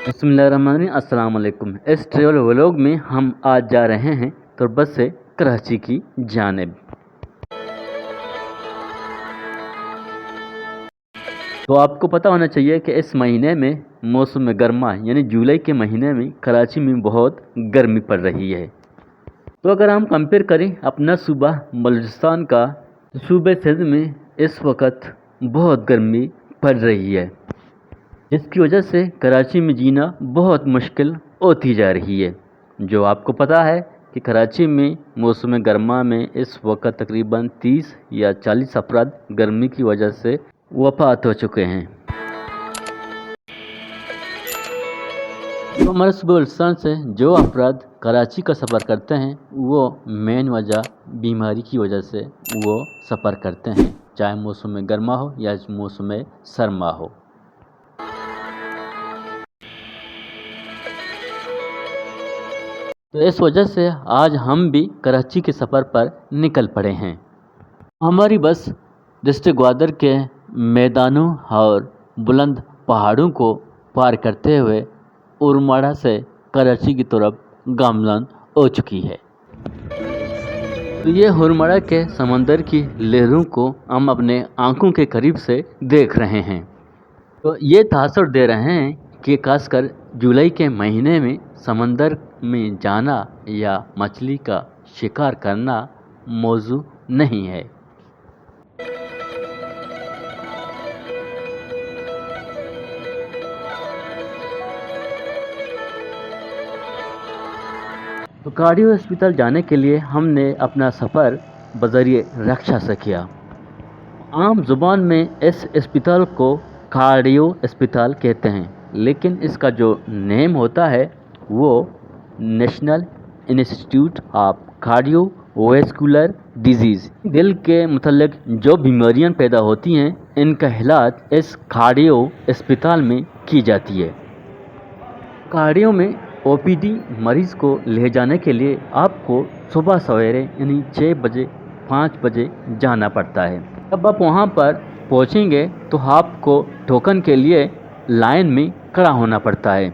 بسم اللہ الرحمن الرحیم۔ السلام علیکم۔ اس ٹریول ولاگ میں ہم آج جا رہے ہیں تربت سے کراچی کی جانب۔ تو آپ کو پتہ ہونا چاہیے کہ اس مہینے میں موسم گرما یعنی جولائی کے مہینے میں کراچی میں بہت گرمی پڑ رہی ہے۔ تو اگر ہم کمپیئر کریں اپنا صوبہ بلوچستان کا، تو صوبہ سندھ میں اس وقت بہت گرمی پڑ رہی ہے، جس کی وجہ سے کراچی میں جینا بہت مشکل ہوتی جا رہی ہے۔ جو آپ کو پتہ ہے کہ کراچی میں موسم گرما میں اس وقت تقریباً تیس یا چالیس افراد گرمی کی وجہ سے وفات ہو چکے ہیں۔ تو ہمارے صوبہ بلوچستان سے جو افراد کراچی کا سفر کرتے ہیں، وہ مین وجہ بیماری کی وجہ سے وہ سفر کرتے ہیں، چاہے موسم گرما ہو یا موسم سرما ہو۔ تو اس وجہ سے آج ہم بھی کراچی کے سفر پر نکل پڑے ہیں۔ ہماری بس ڈسٹرکٹ گوادر کے میدانوں اور بلند پہاڑوں کو پار کرتے ہوئے اورماڑہ سے کراچی کی طرف گامزن ہو چکی ہے۔ تو یہ اورماڑہ کے سمندر کی لہروں کو ہم اپنے آنکھوں کے قریب سے دیکھ رہے ہیں۔ تو یہ تاثر دے رہے ہیں کہ خاص کر جولائی کے مہینے میں سمندر میں جانا یا مچھلی کا شکار کرنا موزوں نہیں ہے۔ تو کارڈیو اسپتال جانے کے لیے ہم نے اپنا سفر بذریعہ رکشا سے کیا۔ عام زبان میں اس اسپتال کو کارڈیو اسپتال کہتے ہیں، لیکن اس کا جو نیم ہوتا ہے، وہ نیشنل انسٹیٹیوٹ آف کارڈیو ویسکولر ڈیزیز، دل کے متعلق جو بیماریاں پیدا ہوتی ہیں، ان کا علاج اس کارڈیو اسپتال میں کی جاتی ہے۔ کارڈیو میں او پی ڈی مریض کو لے جانے کے لیے آپ کو صبح سویرے یعنی چھ بجے، پانچ بجے جانا پڑتا ہے۔ جب آپ وہاں پر پہنچیں گے تو آپ کو ٹوکن کے لیے لائن میں کھڑا ہونا پڑتا ہے۔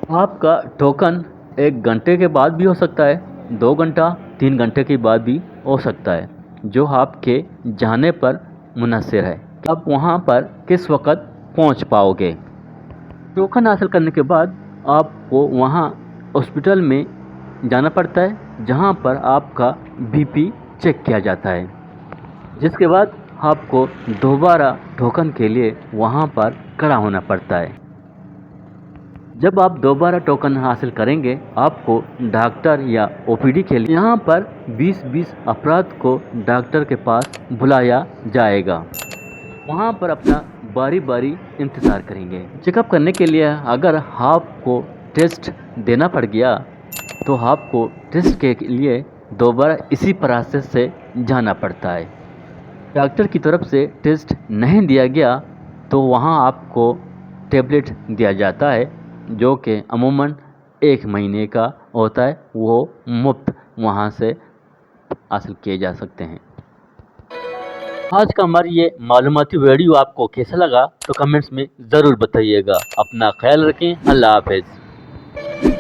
آپ کا ٹوکن ایک گھنٹے کے بعد بھی ہو سکتا ہے، دو گھنٹہ، تین گھنٹے کے بعد بھی ہو سکتا ہے، جو آپ کے جانے پر منحصر ہے کہ آپ وہاں پر کس وقت پہنچ پاؤ گے۔ ٹوکن حاصل کرنے کے بعد آپ کو وہاں ہاسپٹل میں جانا پڑتا ہے، جہاں پر آپ کا بی پی چیک کیا جاتا ہے، جس کے بعد آپ کو دوبارہ ٹوکن کے لیے وہاں پر کھڑا ہونا پڑتا ہے۔ جب آپ دوبارہ ٹوکن حاصل کریں گے، آپ کو ڈاکٹر یا او پی ڈی کے لیے یہاں پر بیس بیس افراد کو ڈاکٹر کے پاس بلایا جائے گا۔ وہاں پر اپنا باری باری انتظار کریں گے۔ چیک اپ کرنے کے لیے اگر آپ کو ٹیسٹ دینا پڑ گیا، تو آپ کو ٹیسٹ کے لیے دوبارہ اسی پروسیس سے جانا پڑتا ہے۔ ڈاکٹر کی طرف سے ٹیسٹ نہیں دیا گیا تو وہاں آپ کو ٹیبلٹ دیا جاتا ہے، جو کہ عموماً ایک مہینے کا ہوتا ہے، وہ مفت وہاں سے حاصل کیے جا سکتے ہیں۔ آج کا ہماری یہ معلوماتی ویڈیو آپ کو کیسا لگا تو کمنٹس میں ضرور بتائیے گا۔ اپنا خیال رکھیں، اللہ حافظ۔